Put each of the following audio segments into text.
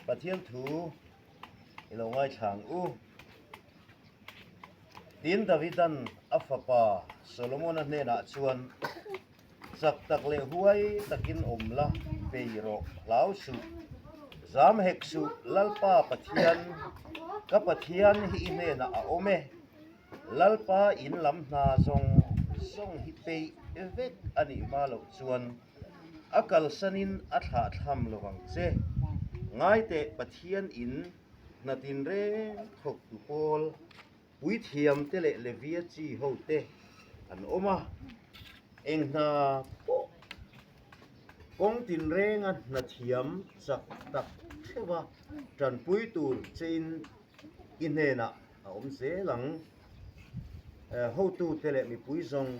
Pathian thu i lo ngaithla ang u. Tin, Davida'n a fapa Solomona hnenah chuan, Chak tak leh huai takin awm la, bei rawh, hlau suh. Zam hek suh, Lalpa Pathian, ka Pathian hi i hnenah a awm e. Lalpa in lam hna zawng zawng hi peih vek a nih hma loh chuan a kalsanin a thlahthlam lo vang che. Ngaiteh Pathian in hna tinreng thawktu pawl puithiamte leh Levia chi hote an awm a, eng hna pawh kawng tinrenga hna thiam chak tak theuha tanpui tur chein I hnenah a awm zel ang. Hotute leh mipui zawng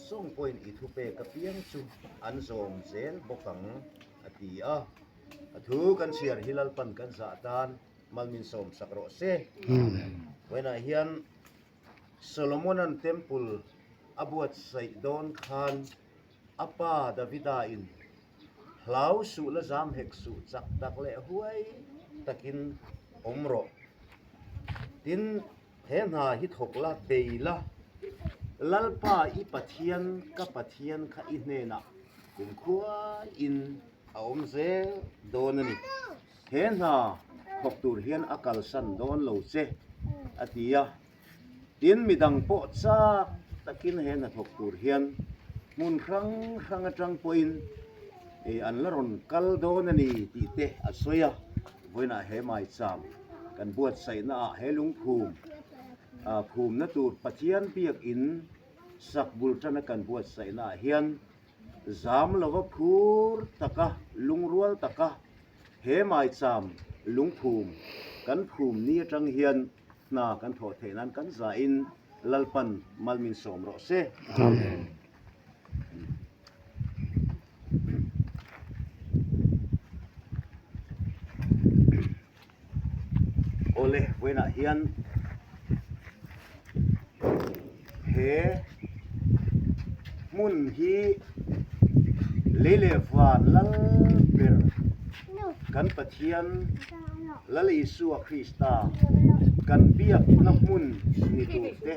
zawng pawhin i thupek apiang chu an zawm zel bawk ang, a ti a. A thu kan chhiar hi Lalpan kan zah tan mal min sawmsak rawh se. Vawiinah hian Solomona'n Temple a buatsaih dawn khan a pa Davida in Hlau suh la zam hek suh chak tak leh huai takin awm rawh. Tin, he hna hi thawk la, bei la, Lalpa i Pathian ka Pathian kha i hnenah kumkhuaiin a awm zel dawn a ni. He hna thawk tur hian a kalsan dawn lo che, a ti a. Tin, midang pawh chak takin he hnathawk tur hian hmun hrang hrang atang pawhin an la rawn kal dawn a ni tih te a sawi a. Vawiinah he maicham kan buatsaihna ah he lungphum phumna tur Pathian biakin sak bul tana kan buatsaihna ah hian zam lova phur taka lungrual taka he maicham lungphum kan phum ni atang hian Hna kan thawh theih nan kan zahin Lalpan mal min sawm rawh se. Amen. Awle, vawiinah hian he hmun hi lei leh van lal ber kan Pathian Lal Isua Krista kan biakna hmun ni tur te,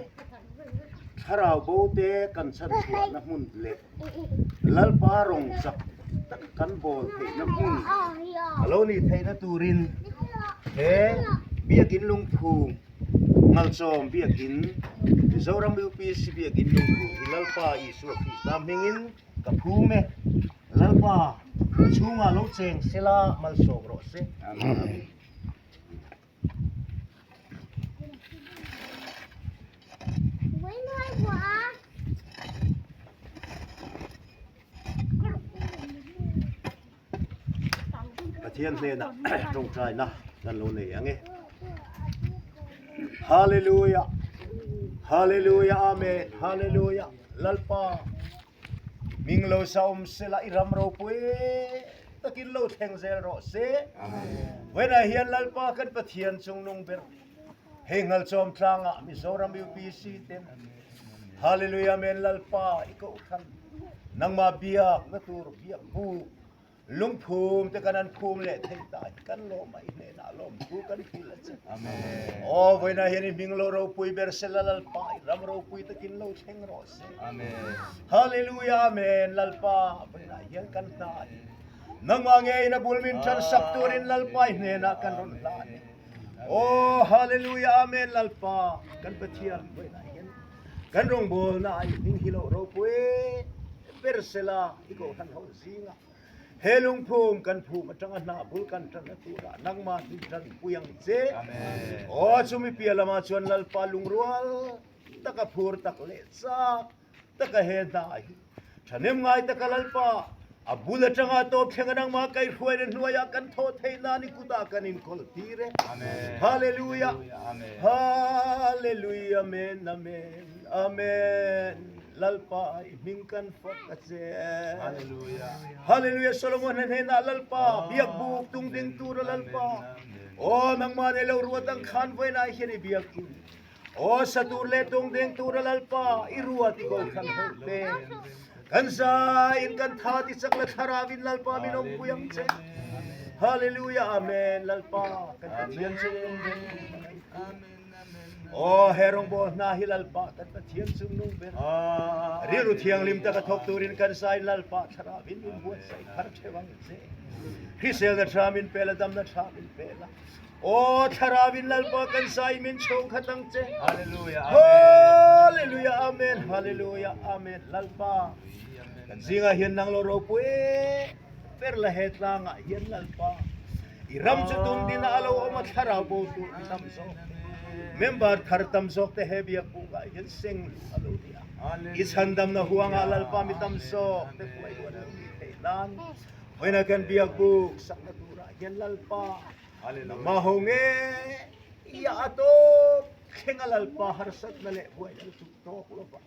thlarau bo te kan chhanchhuahna hmun leh Lalpa rawng chak tak kan bawl theihna hmun a lo nih theihna turin he biakin lungphum Ngalchawm biakin Mizoram UPC biakin lungphum hi Lalpa Isua Krista hmingin Ka phum e, Lalpa, a chhungah lo cheng sela malsawm rawh se. Amen. Pathian hnenah tawngtaina kan lo nei ang e. Hallelujah! Hallelujah! Amen! Hallelujah! Lalpa, ming lo sa awm sela i ram ropui takin lo thleng zel rawh se. Vawiinah hian Lalpa kan Pathian chungnung ber hei Ngalchawm tlangah Mizoram UPC ten Hallelujah Amen Lalpa i kohhran nangmah biakna tur biak buk lungphum te kan an phum leh thei ta hi kan lawm a i hnenah lawmthu kan hrilh a che. Amen. Aw vawiinah hian i hming lo ropui ber sela Lalpa i ram ropui takin lo thleng rawh se. Amen. Hallelujah Amen Lalpa vawiinah hian kan hna hi nangmah ngeiin a bul min tan sak turin Lalpa i hnenah kan rawn hlan e. Aw Hallelujah Amen Lalpa kan Pathian vawiinah hian kan rawngbawlna ah i hming hi lo ropui ber sela i kohhran ho zinga he lungphum kan phum atanga hna bul kan tanna turah nangmah hi tanpui ang che. Aw chumi piah lamah chuan Lalpa lungrual taka phur tak leh chak taka he hna hi thahnem ngai taka Lalpa a bul atanga tawp thleng a nangmah kaihhruaina hnuaiah kan thawh theih nan i kutah kan inkawl tir e. Hallelujah Hallelujah Amen Amen Amen Lalpa i hming kan fak a che. Hallelujah Hallelujah Solomon hnenah Lalpa biak buk tung ding tura Lalpa aw nangmah nei lo ruat ang khan vawiinah hian i biak in Aw satur leh tungdeng tura Lalpa i ruat i ko khan ho te. Kan za in kan tha ti chak la thlarau in Lalpa min awmpui ang che. Hallelujah Amen Lalpa kan Pathian chungnung ber Aw he rawngbawl hna hi Lalpa kan Pathian chungnung ber Rilru thianghlim taka thawk turin kan sain Lalpa thlarau in min buatsaih thar theuh ang che Hriselna tha min pe la damna tha min pe la Aw thlarau in Lalpa kan sain min chhung khat ang che Hallelujah Hallelujah Amen Hallelujah Amen Lalpa kan zingah hian nang lo ropui Ber la he tlangah hian Lalpa i ram chu tum dina a lo awm a thlarau bo tur mi tam zawk te, member thar tam zawk te he biak bukah hian seng luh a lo ni a. I chhandamna huangah Lalpa mi tam zawk te huai luan lo ni theih nan vawiina kan biak buk sakna turah hian Lalpa nangmah ho nge ia a tawp thlenga Lalpa harsatna leh buaina lutuk tawk lova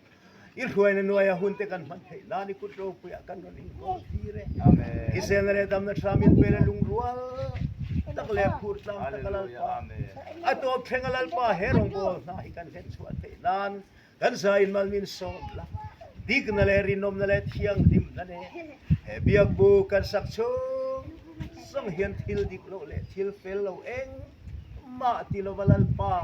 I hruaina nuaia hun te kan hman theih nan i kut ropuiah kan rawn inkawl tir e. Hiselna leh damna tha min pe le lungrual tak leh phur tlang tak a Lalpa. A tawp thleng a Lalpa he rawngbâwl hna hi kan hlen chhuah theih nan kan zaiin mal min sawm la. Dikna leh rinawmna leh thianghlimna nen he biakbu kan sak chhung zawng hian thil dik loh leh thil fel lo eng Mah ti lova Lalpa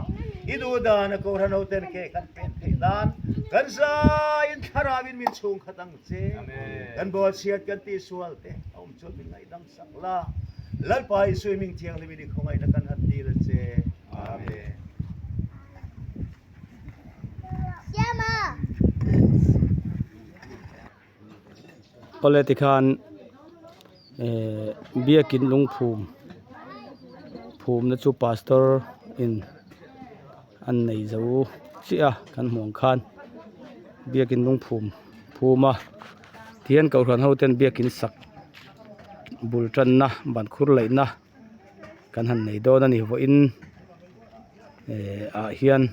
i duh dan a Kohhran hoten ke kan pen theih nan kan zaiin thlarauin min chhung khat ang che. Kan bawlchhiat kan tihsual te a awm chuan min ngaihdam sak la. Lalpa Isui hming thianghlimin i khawngaihna kan han dil a che. Amen. Awle tikhan ehh biakin lungphum phumna chu pastor in an nei zo chiah a kan hmuh ang khan biakin lungphum phum a tihian kohhran ho ten biakin sak bul tanna ban khur laihna kan han nei dawn a ni vawiin ehh ah hian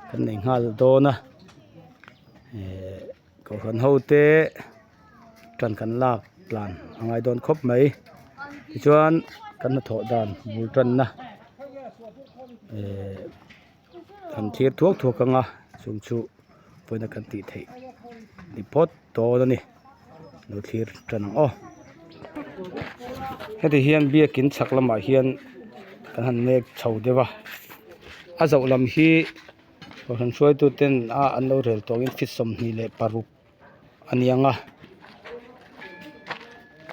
kan nei nghal dawn a ehh. Kohhran ho te tan kan lak tlan a ngai dawn khawp mai tichuan kan hnathawh dan bul tanna ehh an thlir thuak thuak ang a chung chu vawiina kan tih theih ni phawt dawn a ni lo thlir tan ang aw heti hian biakin chhak lamah hian kan han nek chho deuh a a zoh lam hi. Kohhran hruaitu ten a an lo rel tawngin feet 26 a ni ang a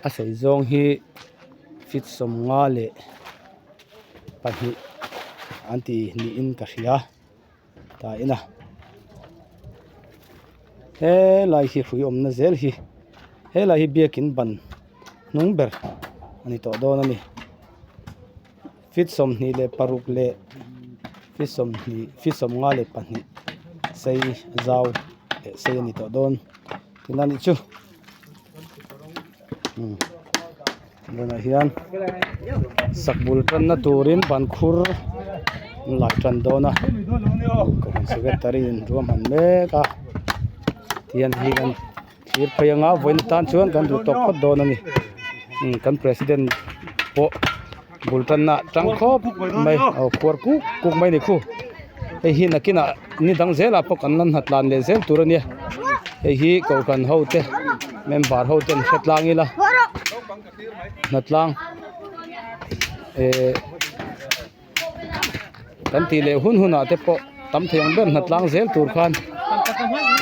a sei zawng hi feet 52 an ti niin ka hria ta in a helai hi hrui awmna zel hi helai hi biakin ban hnung ber a ni tawh dawn a ni. Feet 26 leh feet 20 feet 52 sei zau leh sei a ni tawh dawn tuna nih chu umm tunah hian sakbul tanna turin ban khur an lai tan dawn a kohhran secretary in ruahman mek a tihian hei kan thlir phei anga vawiin tan chuan kan duh tawk phawt dawn a ni umm kan president pawh bul tanna tang khawp mai aw khuar kuk kuk mai a ni khu hei hi nakinah ni dang zelah pawh kan la hnatlan leh zel tur a nia hei hi kohhran ho te member ho ten hre tlang ila hnatlang ehh kan tih leh hun hunah te pawh tam thei ang ber hnatlang zel tur khan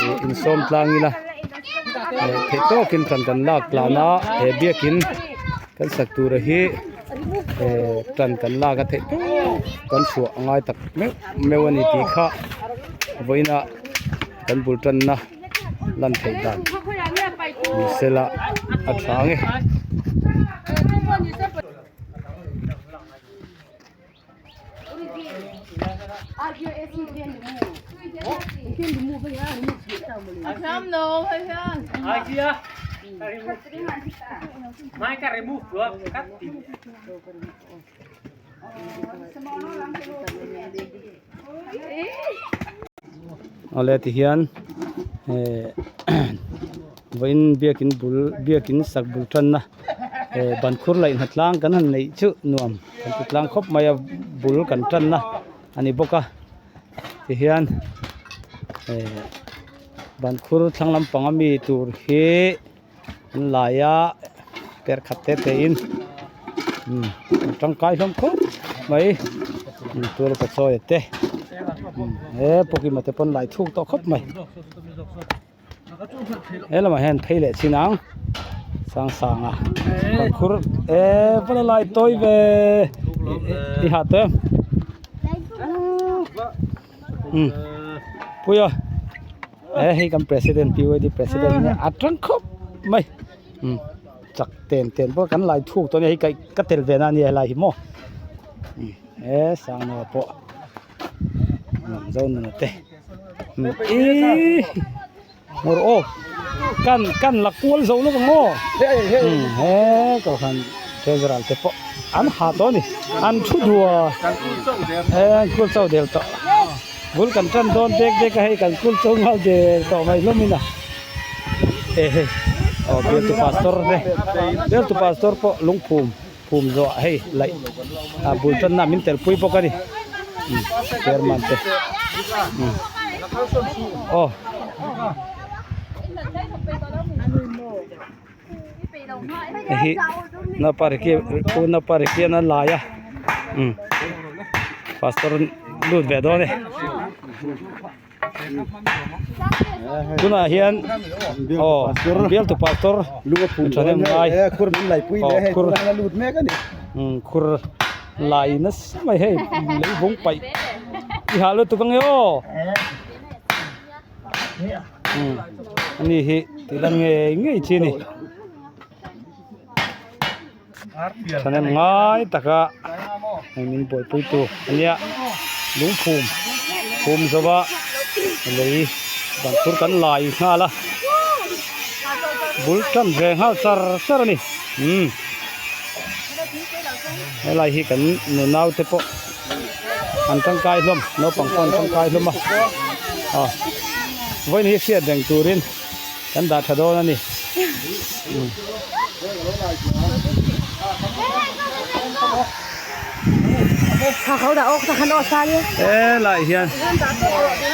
ih insawm tlang ila eh theih tawkin tan kan lak tlan a he biakin kan sak tura hi eh tan kan lak a theih tawp kan chhuah a ngai tak meuh meuh a ni tih kha vawiinah kan bul tanna lan theih dan ni sela a tha ang e. Awle tihian eh vawiin biakin bul biakin sak bul tanna eh ban khur laih hnatlang kan han neih chu nuam kan ti tlang khawp mai a bul kan tanna a ni bawk a tihian eh ban khur thlang lampang ami tur hi an lai a per khat te te in. Umm tangkai hlawm khawp mai umm tual ka chawi a te umm he pawkima te pawn lai thuk tawh khawp mai he lamah hian phei leh chin ang sang sang a kan khur eee va la lai tawi ve i ha tawh em umm puia he hei kan president PYD president ania a tang khawp mai umm chak ten ten pawh kan lai thuk tawh a nia hei kaih ka tel ve na ania helai hi maw umm he sangnaw pawh zo nuna te ihh ngawr aw kan kan la kual zo lawk ang aw umm he kohhran treasurer te pawh an ha tawh a ni an thu dua he an kul chauh del tawh bul kan tan dawn dek dek a hei kan kul chauh nghal der tawh mai hlawm in a e hei aw bialtu pastor te bialtu pastor pawh lungphum phum zawh ah hei laih ah bul tanna min tel pui bawk a ni umm chairman te umm aw. Hei hi naupang rikian a lai a umm pastor lut ve dawn e. Tunah hian aw bialtu pastor thahnem ngai aw khur umm khur lai nasa mai hei lei vawng paih i hah lutuk ange aw umm ani hi tih lan ngei ngei chi a ni. Thahnem ngai taka hei min buaipui tu ania lungphum phum zova lei ban tur kan lai nghal a bul tan ve nghal char char a ni umm helai hi kan nunau te pawh an tangkai hlawm naupang pawh an tangkai hlawm a aw vawiin hi hriat reng turin. Kan dah tha dawn a ni. Helai hian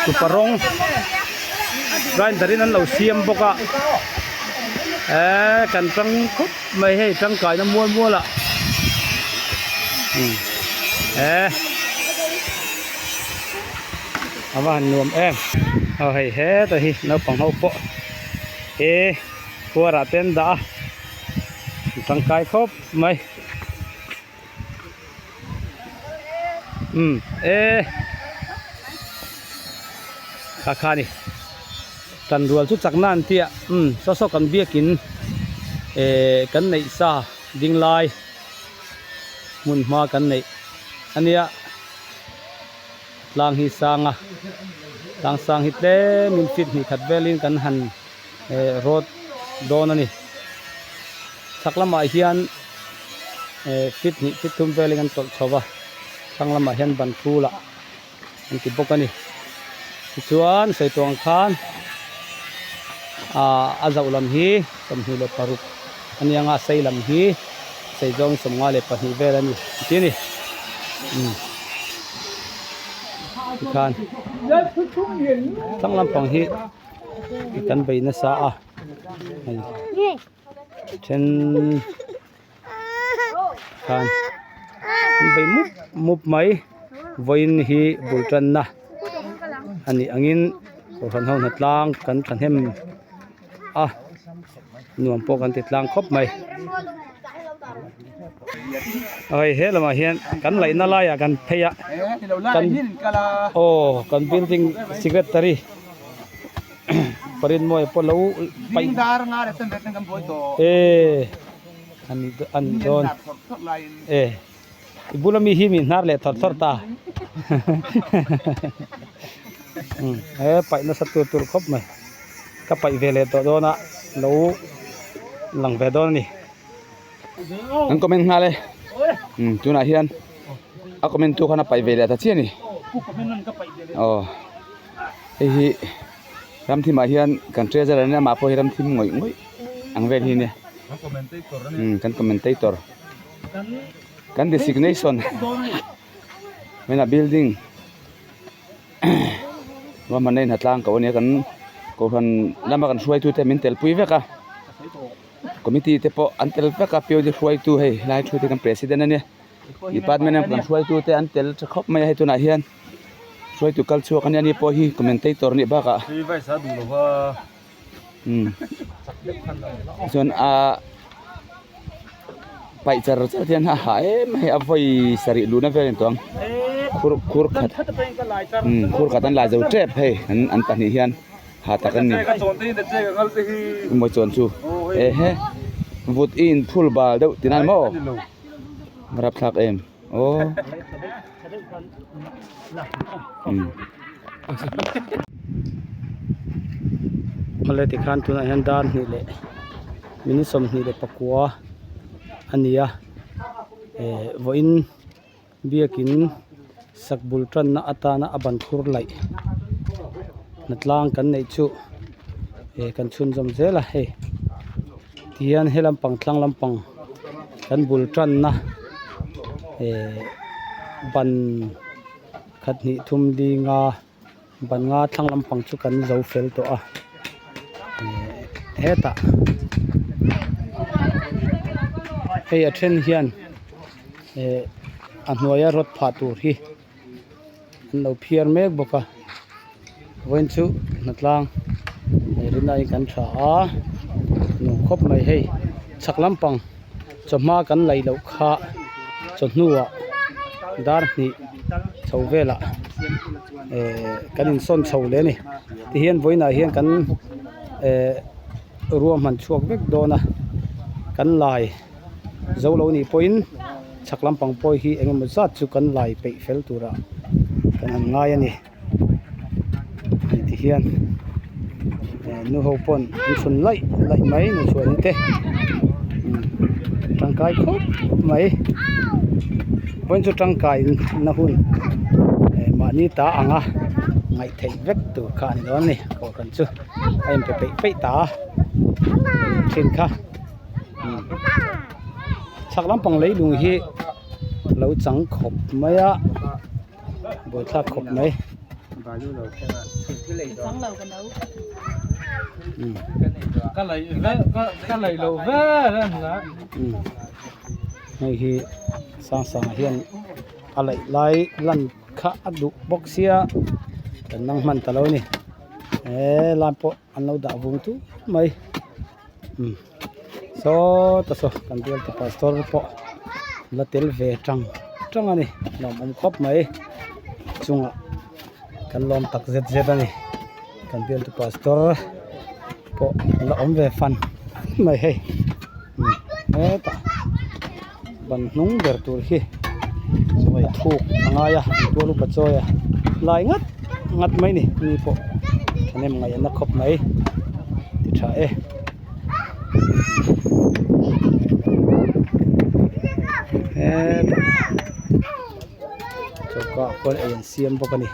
tupa rawng grinder in an lo siam bawk a eh kan tang khawp mai hei tangkaina mual mual ah eh a va han nuam em aw hei heta hi naupang ho pawh he khuar ah te an dah a an tangkai khawp mai umm e kha kha ni tan rual chu chakna an tia umm saw saw kan biakin eh kan neih sa ding lai hmun hma kan neih ania. Tlang hi sang a, tlang sang hi tlemin feet hnih khat velin kan han eh road dawn a ni. Chhak lamah hian eh feet hnih feet thum velin an tawlh chho va, thlang lamah hian ban khulah an ti bawk a ni. Tichuan sawi tawh ang khan ah a zoh lam hi 26 a nia nga sei lam hi sei zawng 52 vel a ni an ti a ni. Umm tikhan thlang lampang hi kan bei nasa a hei then khan an bei mup mup mai vawiin hi bul tanna a nih angin kohhran ho hnatlang kan thahnem a nuam pawh kan ti tlang khawp mai hei he lamah hian kan laihna laiah kan phei a kan aw kan building secretary Parinmawia pawh lo paih e ani ani dawn e i bula mi hi mi hnar leh thawr thawr ta umm he paih nasa tur tur khawp mai ka paih ve leh tawh dawn a lo lang ve dawn a ni. An comment nghal e umm tunah hian a comment tu khan a paih ve leh ta chiah a ni aw hei hi ramthim ah hian kan treasure ania amah pawh hi ramthim ngawih ngawih ang vel hi ania umm kan commentator kan designation hmel ah building ruahmanna in ha tlang ko ania kan kohhran lama kan hruaitute min telpui vek a. Committee te pawh an tel vek a POD hruaitu hei helai thu te kan president a nia department a kan hruaitu te an tel tha khawp mai a hei tunah hian hruaitu kal chhuak a nia ani pawh hi commentator a nih bakah umm chuan ahh paih char char hian a hah em mai a vawi sarih luhna vel a ni tawh ang khur khur khat umm khur khat an la zo tep hei an pahnih hian. Ha tak an ni. Mawi chuan chu ehe vut i in phul bal deuh ti nan maw rap thlak em aw um. Awle tikhan tunah hian dar hnih leh minute 24 a ni a eh vawiin Biakin sak bul tanna atana a ban khur laih hnatlang kan neih chu eh kan chhunzawm zel a hei tihian he lampang tlang lampang kan bul tanna eh ban khat hnih thum linga ban nga thlang lampang chu kan zo fel tawh a eh hetah hei a then hian eh a hnuaia rawt phah tur hi an lo phiar mek bawk a vawiin chu hnatlang rinaiin kan tha a nuam khawp mai hei chhak lampang chawhma kan laih loh kha chawhnuah dar hnih chho velah eh kan insawn chho leh a ni tihian vawiinah hian kan eh ruahman chhuak vek dawn a kan lai. Zo lo nih pawhin chhak lampang pawh hi eng emaw zat chu kan lai peih fel turah kan han ngai a ni hei ti hian eh nu ho pawn an chhun laih laih mai nu chhuan te umm tangkai khawp mai vawiin chu tangkai na hun eh mahni ta anga ngaih theih vek tur kha a ni dawn a ni kohhran chu a inpe peih peih ta thin kha. Chhak lampang leilung hi lo chang khawp mai a buaithlak khawp mai hei hi sang sangah hian a laih lai lan kha a duh bawk sia kan nang hman ta lo a ni he lai pawh an lo dah vung tut mai. Umm saw ta saw kan bial te pastor pawh la tel ve tang tang a ni lawmawm khawp mai chungah kan lawm tak zet zet a ni kan bial te pastor pawh la awm ve fan mai hei umm hetah ban hnung ber tur hi a thuk a ngai a tual upa chawi a lai ngat ngat mai ni mi pawh thahnem ngaih an la khawp mai ti tha e. Hetah choka ah khuan ei an siam bawk a ni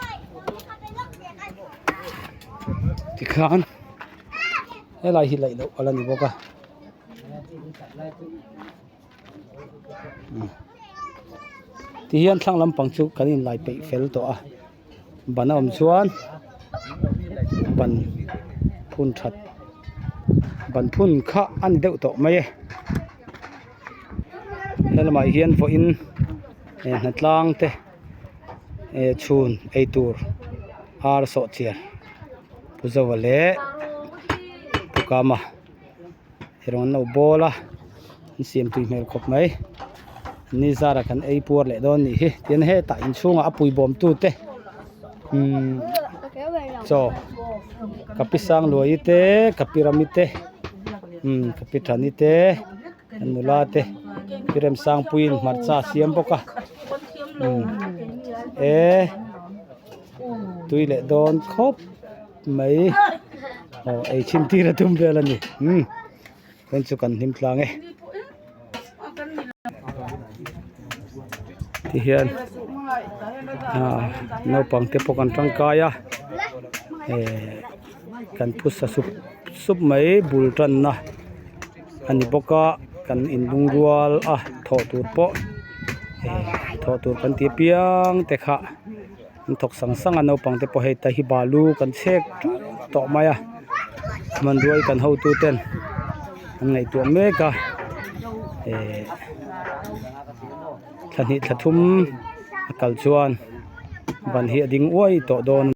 tikhan helai hi laih loh ala ni bawk a. Ti hian thlang lampang chu kan inlai peih fel tawh a ban a awm chuan ban phun that ban phun kha a ni deuh tawh mai e helamah hian vawiin eh hnatlang te eh chhun ei tur ar sawhchiar pu zova leh pu kama. Erawh an lo bawl a an siam tui hmel khawp mai ni zara kan ei puar leh dawn nih hi tin hetah inchhungah a pui bawm tu te umm chaw ka pi sangluai te ka pi rami te umm ka pi thani te kan nula te pi remsangpuiin hmarcha a siam bawk a umm e tui leh dawn khawp. Mai aw ei chhin tir a tum vel a ni umm chuan chu kan hlim tlang e tihian ah naupang te pawh kan tangkai a eh kan phusa sup sup mai bul tanna a ni bawk a kan inlungrual a thawh tur pawh eh thawh tur kan tih apiang te kha. An thawk sang sang a naupang te pawh hei ta hi balu kan chhek teuh tawh mai a hmanrua hi kan hotu ten. An ngaihtuah mek a eh thla hnih thla thum a kal chuan ban hi a ding uai tawh dawn.